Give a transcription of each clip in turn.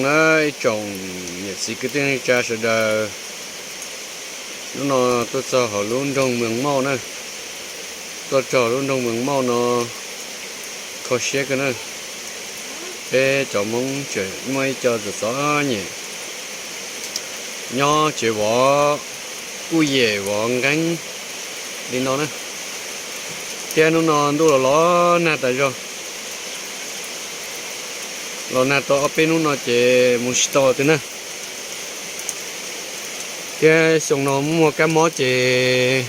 Na, ib tsoom niam txiv kwv tij neej tsa sawv daws, hnub no tuaj txog hauv lub nroog Mees Mauj na, tuaj txog lub nroog Mees Mauj no kho siab kawg na. Peb cov Hmoob tseem muaj ib co txom txom nyem nyob tsev vov kuj yem vov nqeeb li no na. Thiab hnub no ntuj los los nag tas zog, los nag tau ob peb hnub no ces mus tsis tau tiag na. Thiab xyoo no muaj kab mob ces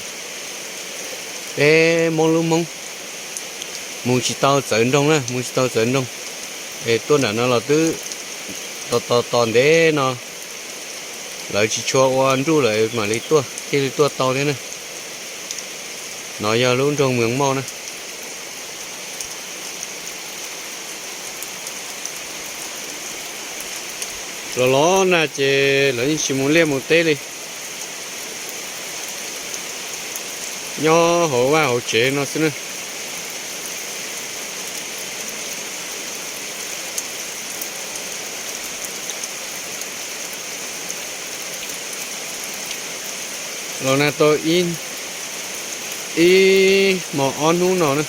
peb Hmoob lub Hmoob mus tsis tau txawv nroog na, mus tsis tau txawv nroog. Es tuaj nram no los twb tos tos tos ntev no, lawv tsis tshua ua nruj lawm mam li tuaj, thiaj li tuaj tau thiab na. No yog lub nroog Mees Mauj na. Los los nag ces lawv yeej tsis mus liaj mus teb li, nyob hauv vaj hauv tsev no xwb na. Los nag tau ib hmo ob hnub no na.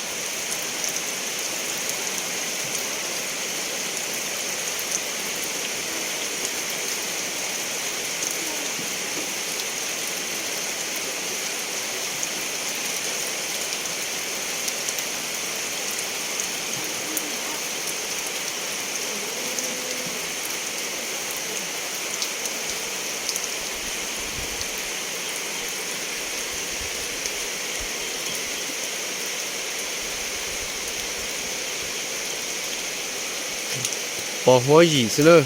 Pos huab yim xwb na.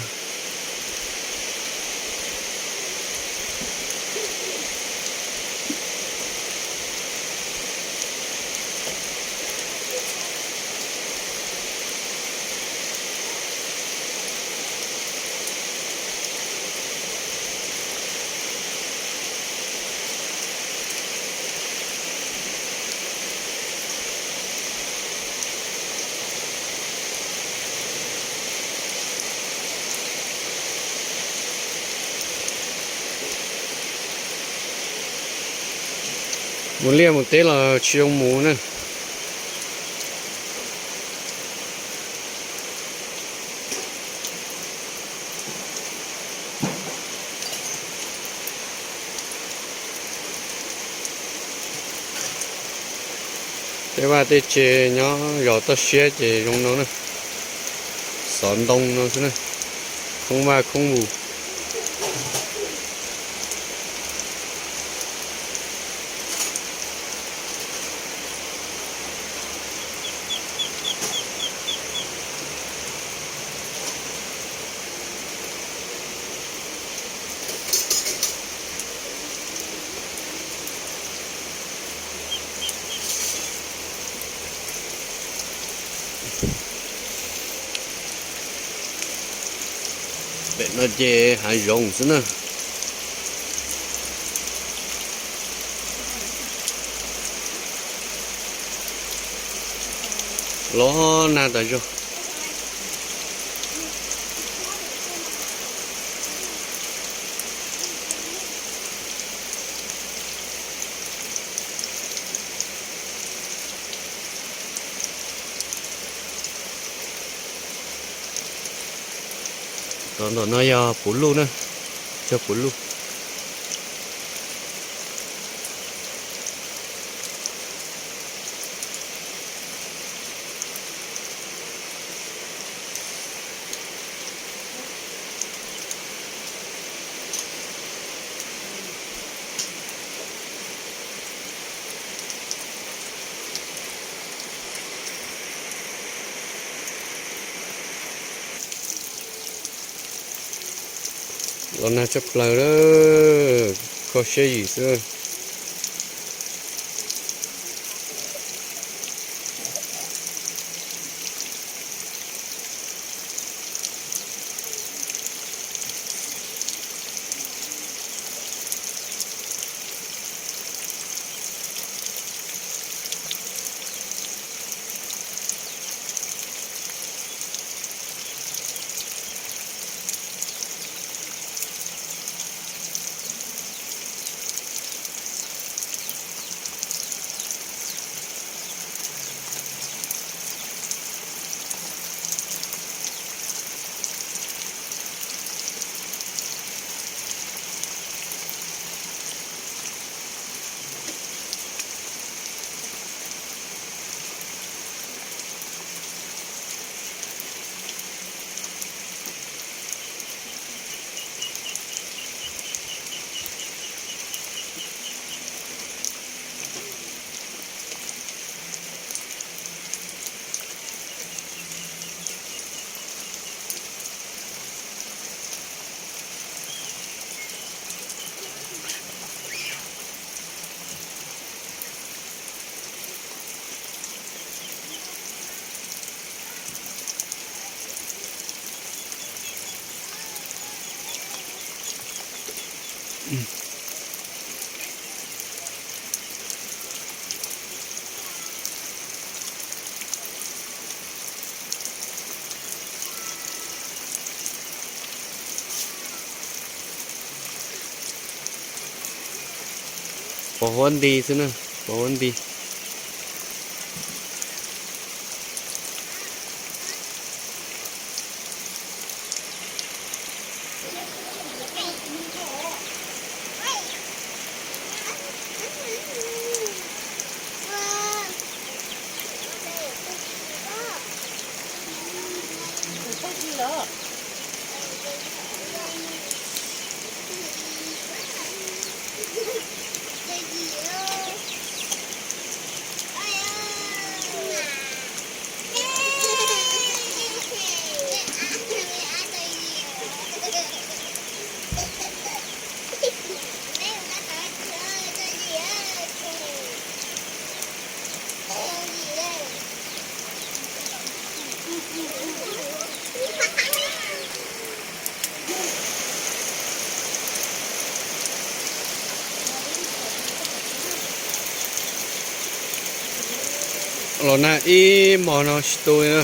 Mus liaj mus teb los tsis zoo mus na. Tej vaj tej tsev nyob zos toj siab ces zoo no na, xov ntoo no xwb na, khoob vaj khoob vus. Pem no ces hav zoov xwb na. Los nag tas zog. Tom ntawm no yog puv luj na, cog puv luj. Los nag tshaj plaws, kho siab yim xwb. Pos huab nti xwb na, pos huab nti. Los nag ib hmos no tsis tu li na.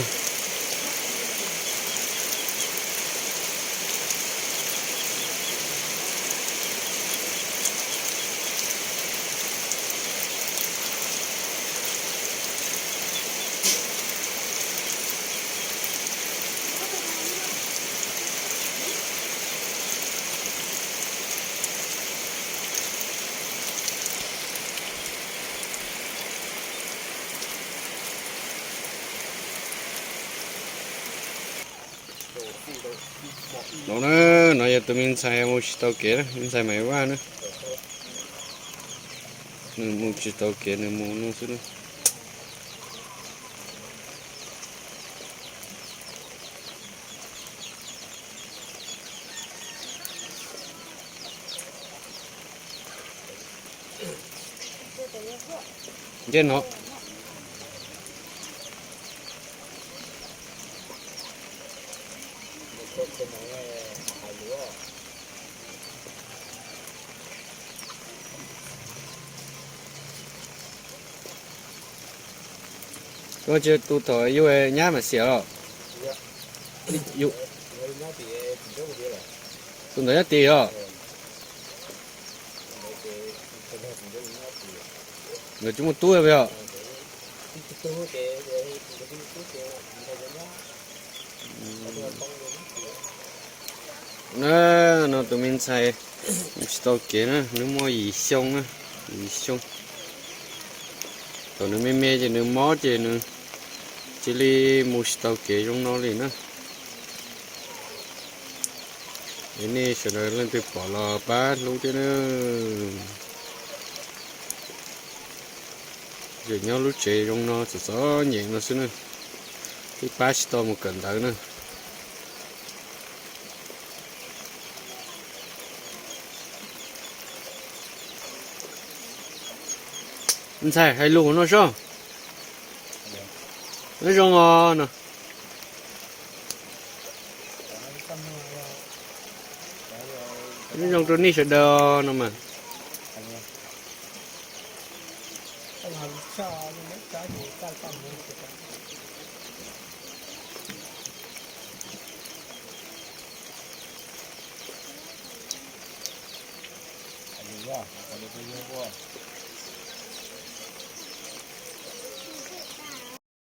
No na, no yog tus me ntxhais mus tsis tau kev na, me ntxhais Maiv Vaj na. Nws mus tsis tau kev, nws mus no xwb na. Ntiaj no. Koj tsis tu thaum yus nyab mam xiam los? Tus ntawd nyob tim os. Nkawd tsis muaj tub os. Na, no tus me ntxhais tsis tau kev na, nws muaj yim xyoo na, yim xyoo. Thaum nws me me ces nws mob ces nws cia li mus tsis tau kev zoo no li na. Es nej sawv daws leej twg pom los pab hlub thiab na. Tseem nyob lub tsev zoo no txom txom nyem no xwb na, twb pab tsis tau mus kawm ntawv na. Ntxhais, hais lus no sob. Nyob zoo os no. Nyob zoo rau nej sawv daws no mas.